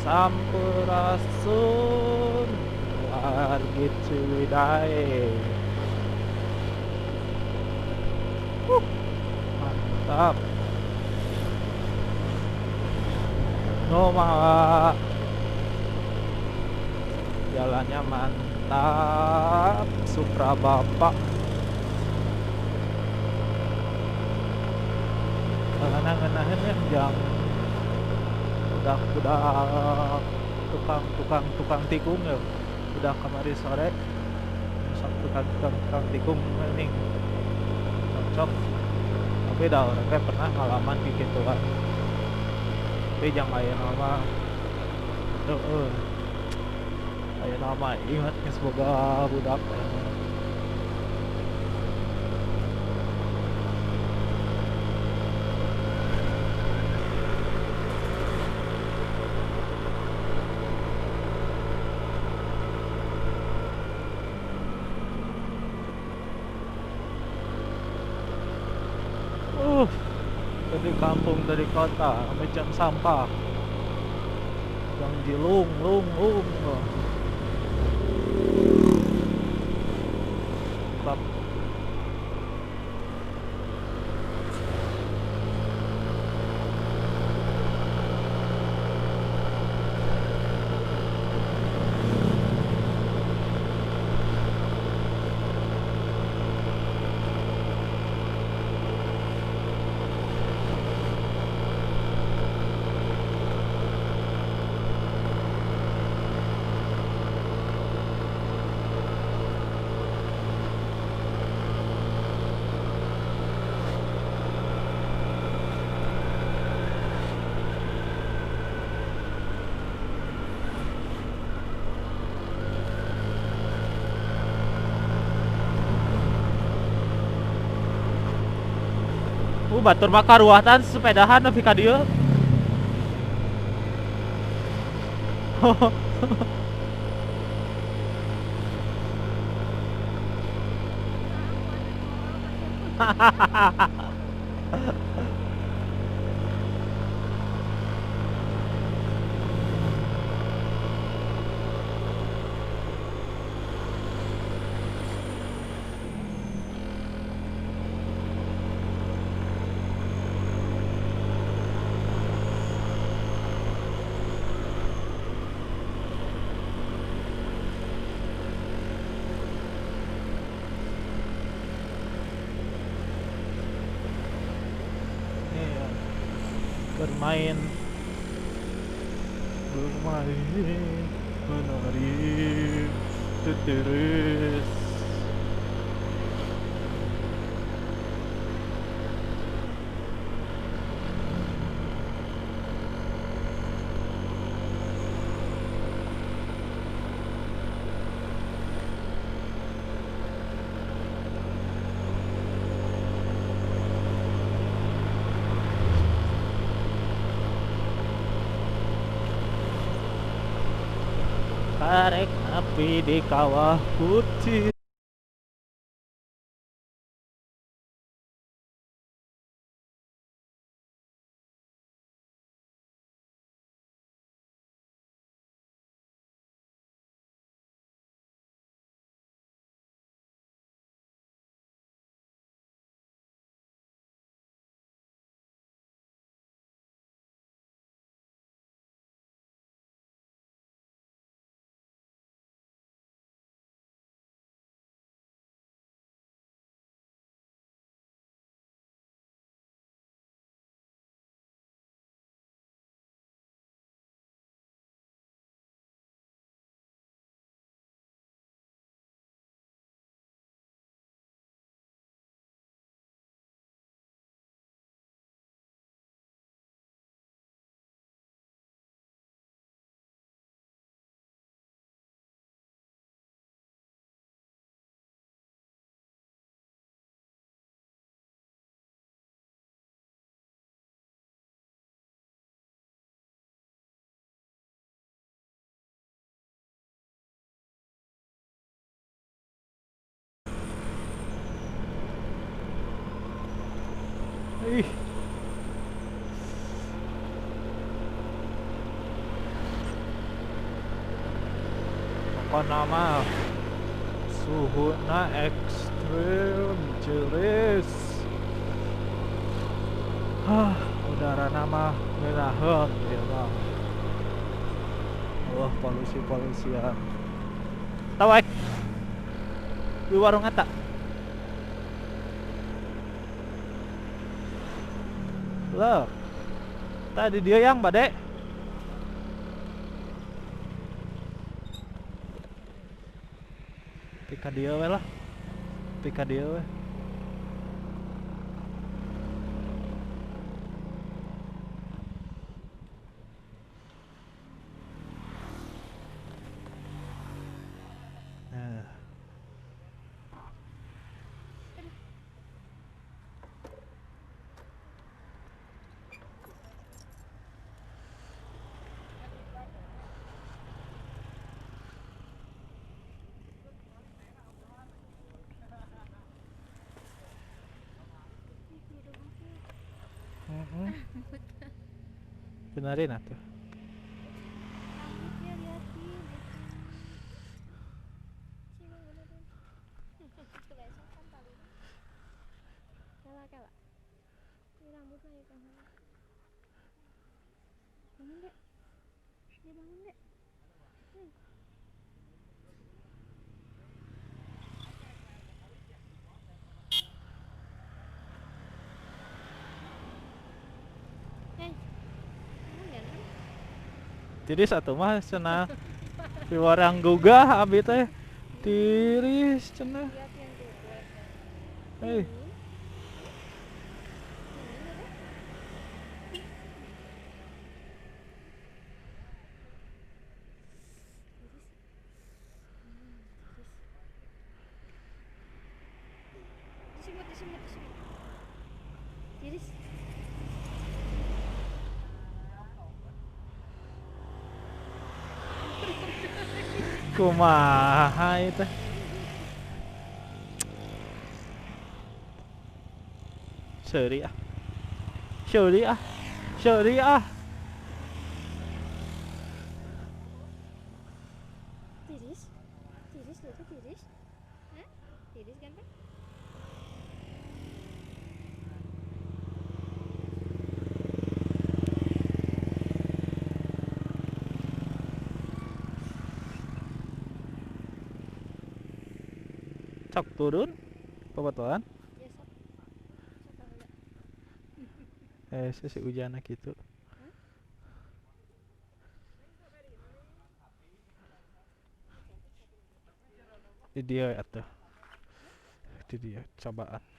Sampurasun wargi Ciwidey. Mantap. No mah jalannya mantap, Supra bapak. Jalannya ngenahin ya, jam udah tukang tikung ya, udah kemarin sore sok tukang tikung ini cocok. Tapi dah orangnya pernah ngalaman kayak gitu kan, tapi jangan kayak nama kayak nama ingat semoga budak. Dari kampung, dari kota, macam sampah yang dilung lung lung. Mantap. Batur mah karuatan sepedahan nepi ka dieu. Bermain menari teteres. Karek api di kawah putih. Ih. Pokona mah suhuna ekstrim ceris. Hah, udara nama ngeunaheun ieu mah. Wah, polusi-polusian. Tahu ek di warung eta. Loh. Tadi dia yang bade. Pika dia we lah. Pika dia we. Nah. Benerin atuh. Rambutnya liatin. Sini benerin. Kebiasaan kan tali. Kala kala. Ini rambut naik kan. Bangun dek. Dia bangun dek. Tiris atuh mah cenah. Piwarang gugah abi teh. Tiris cenah. Hei. Tiris. Kumaha itu? Seuri ah. Seuri ah. Seuri ah. Tiris. Tiris itu tiris. Hah? Tiris kan, Pak? Cok turun pebatuan. Ya, sok. Eh, si ujana gitu. Di dia atuh. Di dia cobaan.